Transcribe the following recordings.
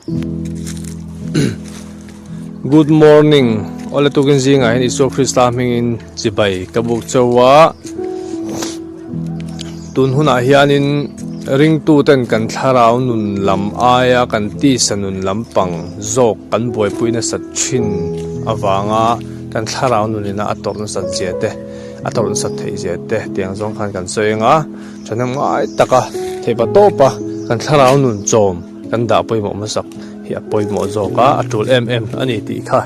Good morning awle tukin zingah hian Isua Krista hmingin chibai ka buk chauh a tun hunah hianin ringtu ten kan thlarau nun lam aia kan tisa nun lampang zawk kan buaipui nasat thin avanga kan thlarau nun ina a tawrh nasat zia te a tawrh nasat theih zia te tiang zawng khan kan sawi ang a thahnem ngai taka theihpa tawpa kan thlarau nun chawm kan dah pawimawh hmasak hi a pawimawh zawk a a tul em em a ni tih kha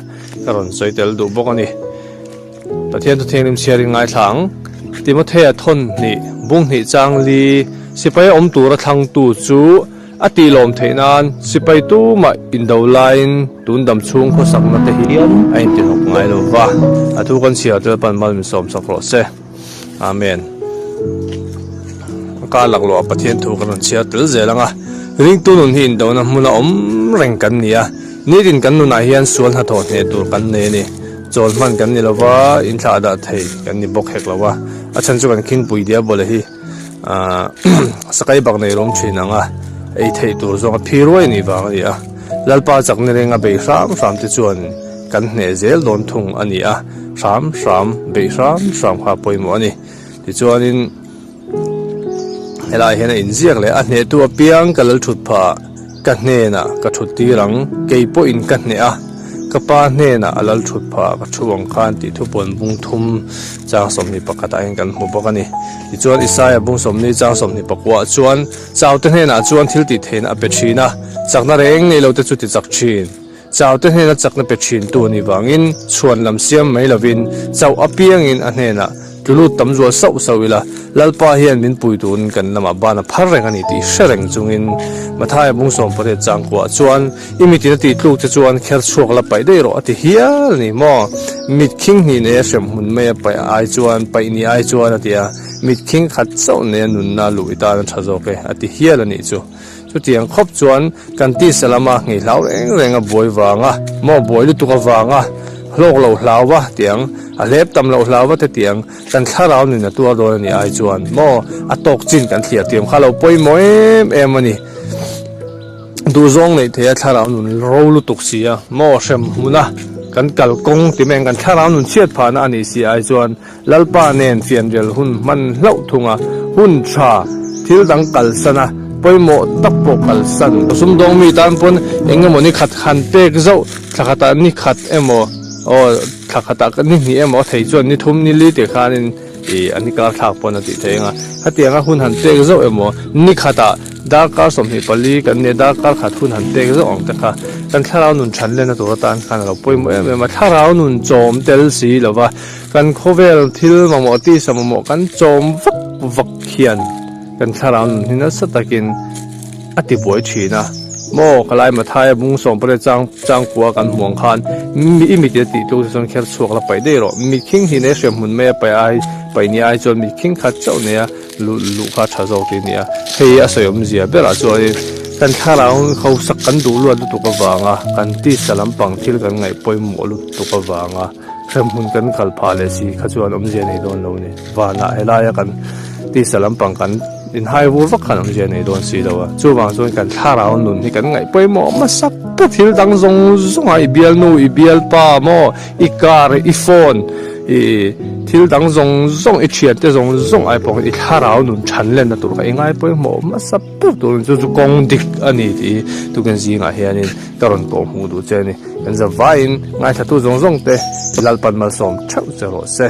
ka rawn sawi tel duh bawk a ni. Pathian thu thianghlim chhiar in ngaithla ang. Timothea thawn hnih, bung hnih chang li, sipai awm tura thlangtu chu a tih lawm theih nan sipai tumah indo laiin tun dam chhung khawsakna te hi a intihnawk ngai lo va, a thu kan chhiar tel pan mal min sawm sak rawh se. Amen. Ka laklawh a Pathian thu kan rawn chhiar tel zel ang a, ringtu nun hi indona hmuna awm reng kan ni a, nitin kan nunah hian sual hnathawh hneh tur kan nei a ni. Chawl hman kan ni lova, inthlah dah thei kan ni bawk hek lo a, a chhan chu kan khingpui diabawla hi ahh sakai bak nei rawng thin ang a, ei theih tur zawng a phi ruai nih vang a ni a, Lalpa chakna renga bei hram hram te chuan kan hneh zel dawn thung a ni a, hram hram beih hram hram kha a pawimawh a ni. Tichuanin helaiah hian a inziak leh a hnehtu apiang ka lal thut phah ah ka hnenah ka thut tir ang, kei pawhin ka hneh a, ka pa hnenah a lal thut phah ah ka thu ang khan tih thupuan bung thum chang 21 ah hian kan hmu bawk a ni. Tichuan Isaia bung 40 chang 24 ah chuan Chaute hnenah chuan thil tih theihna a pe thin a, chakna reng nei lo te chu ti chak thin. Chaute hnena chakna pe thintu a nih vangin chhuan lam siam mai lovin chauh apiangin a hnenah tlu lut tam zual sauh sauh ila, Lalpa hian min pui turin kan lamah ban a phar reng a ni tih hre reng chungin Mathaia bung 18 changkuah chuan i mitin a tih tluk che chuan kher chhuak la paih daih rawh a ti hial a ni maw? Mit khing hnih nei a hrem hmun mai a paih ai chuan paih ni ai chuan a ti a, mit khing khat chauh nei a nunna luh i tan a tha zawk e a ti hial a nih chu. Chutiang khawp chuan kan tisa lama nghei hlau reng reng a buai vanga maw buai lutuk avanga hlawk loh hlau va tiang, a hlep tam loh hlau va te tiang kan thlarau nun a tuar dawn a nih ai chuan maw a tawk chin kan thliar thiam kha lo pawimawh em em a ni. Duhzawng neih theih a thlarau nun ro lutuk si a maw hrem hmuna kan kal kawng ti mai ang kan thlarau nun chhiat phahna a nih si ai chuan Lalpa nen fianrial hun hman hlauh thunga hun tha thil dang kalsan a, pawimawh tak pawh kalsan. Sumdawng mi tan pawn eng emaw ni khat han pek zauh, thla khatah ni khat emaw aw thla khatah ni hnih emaw a thei chuan ni thum ni li tih khanin ih a ni kar thlak pawn a tih theih ang a. Hetianga hun han pek zauh emaw ni khatah darkar 24 kan nia darkar khat hun han pek zauh ang te kha kan thlarau nun than lena tur atan khan a lo pawimawh em em a. Thlarau nun chawm tel si lova. Kan khawvel thil mamawh tisa mamawh kan chawm vak vak hian kan thlarau nun hi nasa takin a ti buai thin a. Maw ka lai Mathaia bung 18 chang changkua kan hmuh ang khan mi i mit a tih tluk te chuan kher chhuak la paih daih rawh. Mit khing hi nei hriam hmun mai a paih ai paih ni ai chuan mit khing khat chauh nei a luh luh kha tha zawk tih a ni a. Hei a sawi awmzia berah chuanin kan thlarau hausak kan duh luat lutuk avanga kan tisa lampang thil kan ngaih pawimawh lutuk avanga Hremhmun kan kal phah leh si kha chuan awmzia nei dawn lo ni. Vanah helaia kan tisa lampang kan inhai vur vak khan awmzia nei dawn si lo a. Chuvang chuan kan thlarau nun hi kan ngaih pawimawh hmasa ber thil dang zawng zawng a, i bialnu, i bialpa maw, i car, i phone, i thil dang zawng zawng, i thiante zawng zawng ai pawh i thlarau nun than lenna tur kha i ngai pawimawh hmasa ber tur a ni. Chu chu kawng dik a ni tih hi tukin zingah hianin ka rawn tawh hmuh duh che a ni. Kan za vaiin ngaithla tu zawng zawng te Lalpan malsawm theuh che rawh se.